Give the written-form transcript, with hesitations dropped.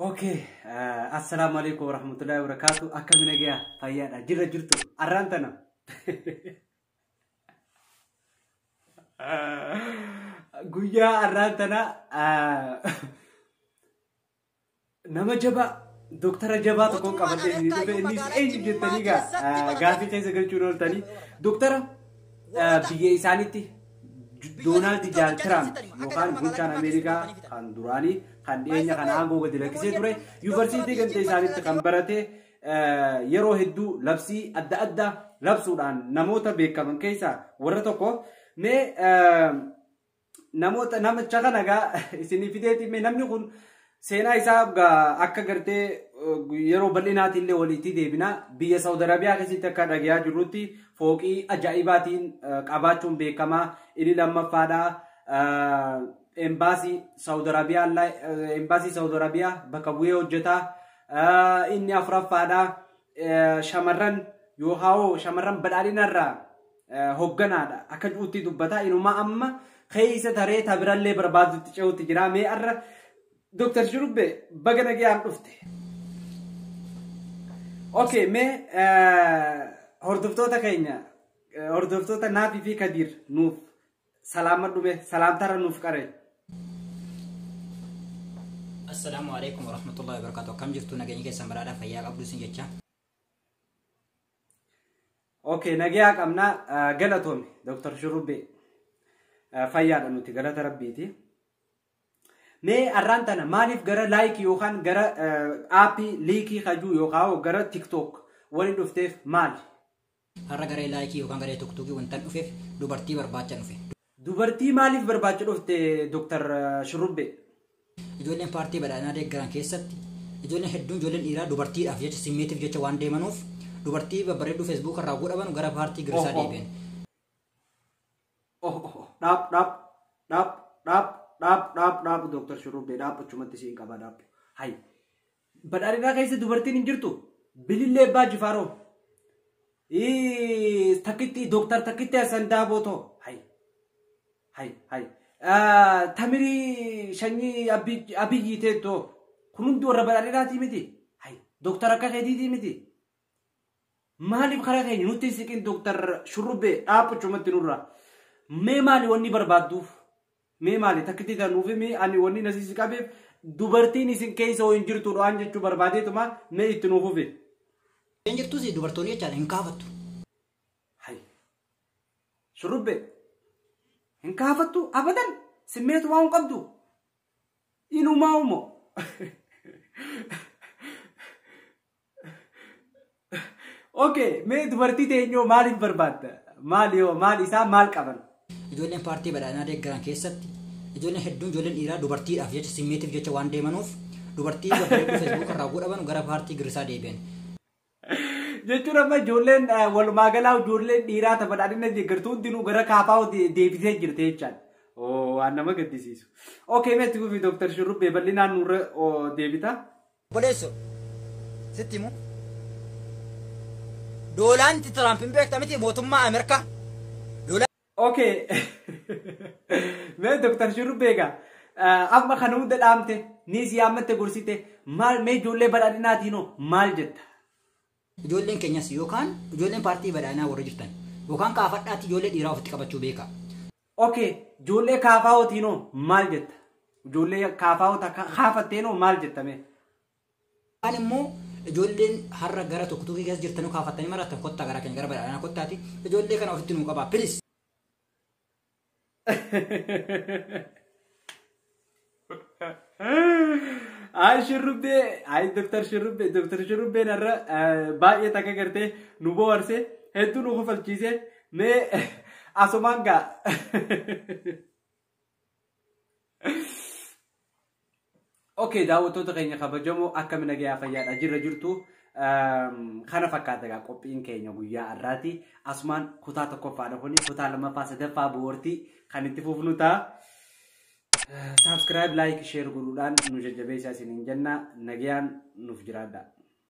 Okay, assalaamu alaikum warahmatullahi wabarakatuh. Akkami nagayaa fayyaadha. Jirra jirtu arraan tana. Guyyaa arraan tana nama jabaa doktara jabaa tokko qabadhee inni dhufe innis eenyu jettanii gaa gaafii keessa galchuun ooltanii doktara biyya isaaniitti Doonaald Jaal Tiraamp yookaan bulchaan Ameerikaa kan duraanii kan dhiyeenya kana aangoo gadi lakkisee ture yuunivarsiitii ganda isaaniitti kan barate yeroo hedduu labsii adda addaa labsuudhaan namoota beekaman keessaa warra tokko mee namoota namicha kana gaa isinii fideeti mee namni kun seenaa isaa akka gartee yeroo bal'inaatti illee walitti deebina biyya Saawud Arabiyaa keessatti akka dhagayaa jirrutti fooqii ajaa'ibaatiin qabaachuun beekamaa inni lammaffaadha. Embaasii Saawud Arabiyaa embaasii Saawud Arabiyaa bakka bu'ee hojjetaa inni afuraffaadha. Shamarran yookaan shamarran badhaadhinarraa hogganaadha akka jirutti dubbata inumaa amma keessa taree tabirallee barbaadutti ce'utti jira mee arra Dr. Shurubbe baga nagayaan dhufte. Okay, mee hordoftoota keenya hordoftoota Naafii fi Kadiir nuuf salaamadhu mee salaamtarra nuuf qare. Assalaamu alaikum warahmatullahi wabarakatuh. Akkam jirtu nageenya keessan badhaadhaa fayyaa qabdu isin jecha. Okay, nagayaa qabna galatoome Dr. Shurubbe fayyaadha nuti galata rabbiiti. Mee arraan tana maaliif gara laayikii yookaan gara aappii liikii kajuu yookaan gara tiktook waliin dhufteef maali? Har'a garee laayikii yookaan garee tuktukii wantan dhufeef dubartii barbaacha dhufe. Dubartii maaliif barbaacha dhufte Dr. Shurubbe? Ijoolleen paartii badhaadhinaa deeggaran keessatti ijoolleen hedduun ijoolleen dhiiraa dubartiidhaaf jecha simmeetiif jecha waan deemanuuf dubartii babbareedduu feesbuuk irraa godhaman gara paartii girsaa deebi'an. Dhaab dhaab dhaab dhaab dhaab dhaab dhaab Dr. Shurubbe dhaab achumatti siin qaba dhaab. Hay badhaadhinaa keessa dubartiin hin jirtu bilillee abbaa jifaaroo. Takkitti Dr. Takkitti Hasan Daabotoo. Hay hay hay. Tamirii shanyii Abiyyi teettoo kun hundi warra badhaadhinaatii miti. Hay Dr. akka keetiitii miti. Maaliif karaa keenya nutti hin siqin Dr. Shurubbe dhaab achumatti nurra. Mee maali wanni barbaadduuf? Mee maali takkitti tanuuf mee ani wanni nasiisi qabeef dubartiin isin keessa hin jirtu waan jechuu barbaadeetuma mee itti nuuf fufe. Hin jirtus dubartoonni jechaadha hin kaafattu. Hay Shurubbe hin kaafattu abadan simmeetu waan qabdu inumaa umo. Okay, mee dubartii teenyoo maaliif barbaadda? Maali yoo maal isaa maal qaban? Ijoolleen paartii badhaadhinaa deeggaran keessatti ijoolleen hedduun ijoolleen dhiiraa dubartiidhaaf jecha simmeetiif jecha waan deemanuuf dubartii babbareedduu feesbuuk irraa godhaman gara paartii girsaa deebi'an. Jechuun amma ijoolleen walumaa galaa ijoolleen dhiiraa ta badhaadhina deeggartu hundinuu gara kaafaa deebisee jirte jechaadha. Waan nama gaddisiisu. Okay, mee itti fufi Dr. Shurrubbee bal'inaan nurra deebita. Obboleesso sitti himu. Doonaald Tiraamp hin beekta miti mootummaa Ameerikaa. Okay. Mee Dr. Shurrubbee egaa amma kana hunda dhaamte ni si yaammatte gorsite maal mee ijoollee badhaadhinaatiinoo maal jetta? Ijoolleen keenyas yookaan ijoolleen paartii badhaadhinaa warra jirtan yookaan kaafadhaatti ijoollee dhiiraa ofitti qabachuu beeka. Okay, ijoollee kaafaa'ootiinoo maal jetta? Ijoollee kaafaa'oota kaafatteenoo maal jetta mee? Yookaan immoo ijoolleen har'a gara tokko keessa jirtanuu kaafattanii marattan kottaa gara keenya gara badhaadhinaa kottaati ijoollee kana ofitti nuu qabaa pilis. Ay Shurrubbee, ay Dr. Shurrubbee, Dr. Shurrubbeen har'a baay'ee takka gartee nu bohaarse hedduu nu kofalchiise mee asumaan gaa. Okay, daawwattoota keenya kabajamoo akkami nagayaa fayyaadha jirra jirtu kana fakkaata egaa qophiin keenya guyyaa har'aati. Asumaan kutaa tokkoffaadha kuni kutaa lammaffaa sadaffaa boortii kan itti fufnu ta'a. Subscribe, like, share godhuudhaan nu jajjabeessaa isiniin jenna. Nagayaan nuuf jiraadha.